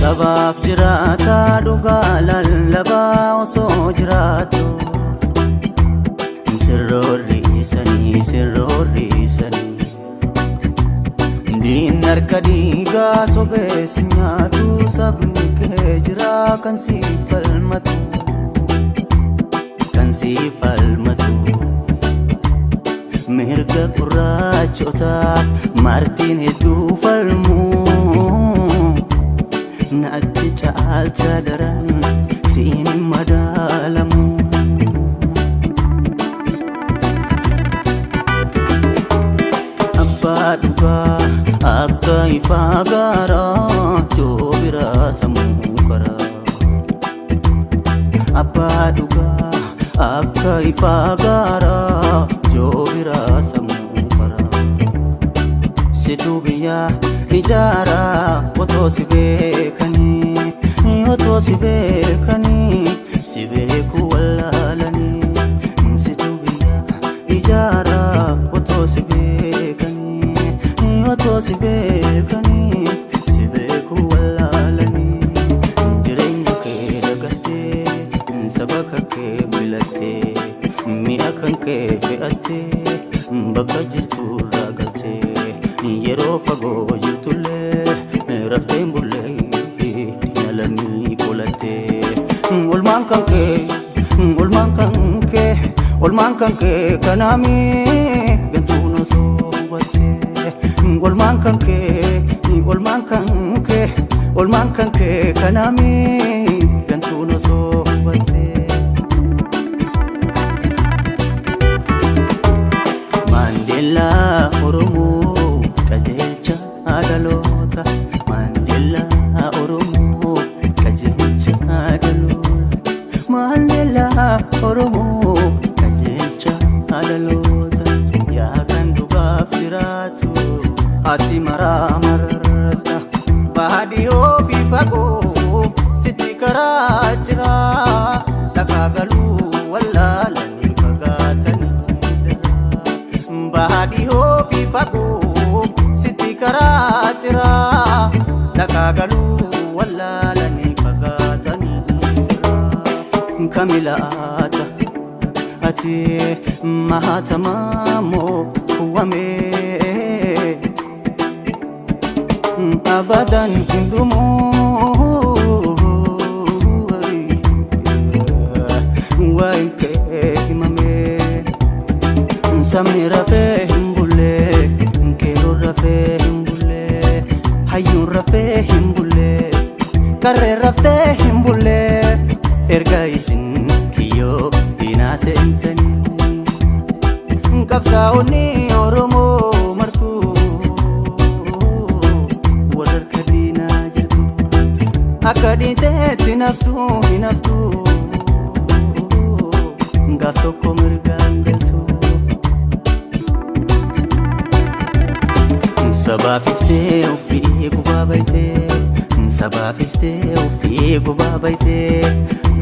Sabaaf jiraata dhugaa lallabaa osoo jiraatu. Sirroorriisanii sirroorriisanii. Diin harka dhiigaa sobeessi nyaatu sabni kee jira kan siif falmatu. Kan siif falmatu. Mirga gurraachotaaf Maartiin hedduu falmu. Natti caalcha daran siin hin madaalamu. Abbaa dhugaa akka ifaa gaaraa joobiraa sammuu karaa. Abbaa dhugaa akka ifaa gaaraa joobiraa sammuu karaa. Situu biyyaa ijaaraa otoo si beekanii otoo si beekanii si beekuu wallaalanii. Situu biyyaa ijaaraa otoo si beekanii otoo si beekanii si beekuu wallaalanii. Jireenya kee dagattee saba kan kee filattee mi'a kan kee fe'attee bakka jirtu irraa galtee yeroo fagoo jirtullee raftee hin bullee diina lammii qolattee. Olmaan kan kee olmaan kan kee olmaan kan kee kanaamii gantuun osoo hubattee. Olmaan kan kee olmaan kan kee olmaan kan kee kanaamii gantuun osoo hubattee. Maandeellaa Oromoo qajeelcha dhaloota. Maandeellaa Oromoo qajeelcha dhaloota. Maandeellaa Oromoo qajeelcha dhaloota. Yaa kan dhugaaf jiraatu ati maraa mararta. Baadiyoo fi fagoo sitti karaa jira. Dhakaa galuu wallaalanii fagaatanii sirraa. Baadiyoo fi fagoo sitti karaa jira. Dhakaa galuu wallaalanii fagaatanii sirraa. Kamilaata ati mahatamamoo kuwamee. Abadan hin dhumuu waa'een kee himamee. Sabni rafee hin bullee, qeerroon rafee hin bullee, hayyuun rafee hin bullee, qarreen raftee hin bullee. Erga isin kiyyoo diinaa seentanii. Qabsaa'onni Oromoo martuu warra harka diinaa jirtu. Akka dhiiteetti naftu hin haftu gaaf tokko mirgaan galtu. Sabaaf iftee ofii gubaa baytee sabaaf iftee ofii gubaa baytee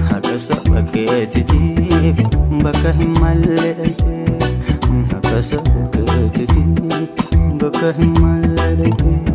haqa saba keetiitiif bakka hin malle dhaytee haqa saba keetiitiif bakka hin malle dhaytee.